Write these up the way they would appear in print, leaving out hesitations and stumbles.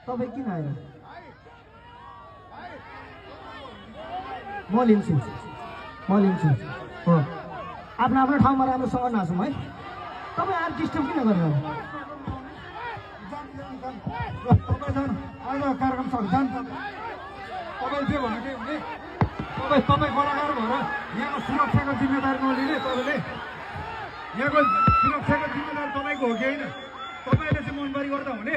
तपाईँ किन आएर म लिन्छु हो आफ्नो आफ्नो ठाउँमा राम्रोसँग नाचौँ है तपाईँ आएर डिस्टर्ब किन गरेर कार्यक्रम सक्छ तपाईँ जे भनेकै हुने तपाईँ कलाकार भएर यहाँको सुरक्षाको जिम्मेदारी नलिने तपाईँले यहाँको सुरक्षाको जिम्मेदारी तपाईँको हो कि होइन तपाईँले चाहिँ मनबारी गर्दा हुने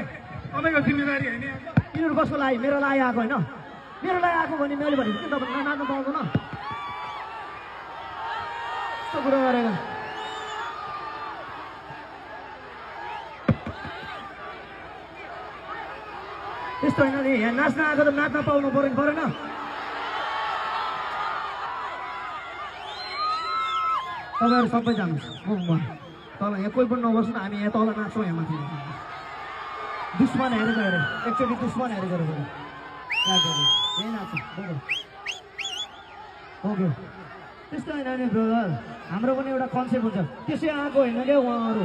तपाईँको जिम्मेदारी होइन यिनीहरू कसको लागि मेरो लागि आएको होइन मेरो लागि आएको भने मैले भनेको कि तपाईँ नाच्नु पाउँदैन यस्तो कुरो गरेर त्यस्तो होइन नि यहाँ नाच्न आएको त नाच्न पाउनु पऱ्यो कि परेन तपाईँहरू सबै जानुहोस् म तल यहाँ कोही पनि नबस्नु हामी यहाँ तल नाच्छौँ यहाँ माथि दुश्मन हेरेको हेरे एकचोटि दुश्मन हेरेको हेरेको यहीँ नाच्छ ओके त्यस्तो होइन नि ब्रदर हाम्रो पनि एउटा कन्सेप्ट हुन्छ त्यसै आएको होइन क्या उहाँहरू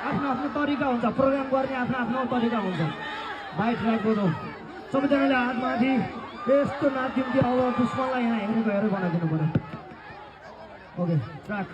आफ्नो आफ्नो तरिका हुन्छ प्रोग्राम गर्ने आफ्नो आफ्नो तरिका हुन्छ बाइक राखेको सबैजनाले हातमाथि यस्तो नाचिदिन्थ्यो अब दुश्मनलाई यहाँ हेरेको हेरेर बनाइदिनु पऱ्यो ओके राख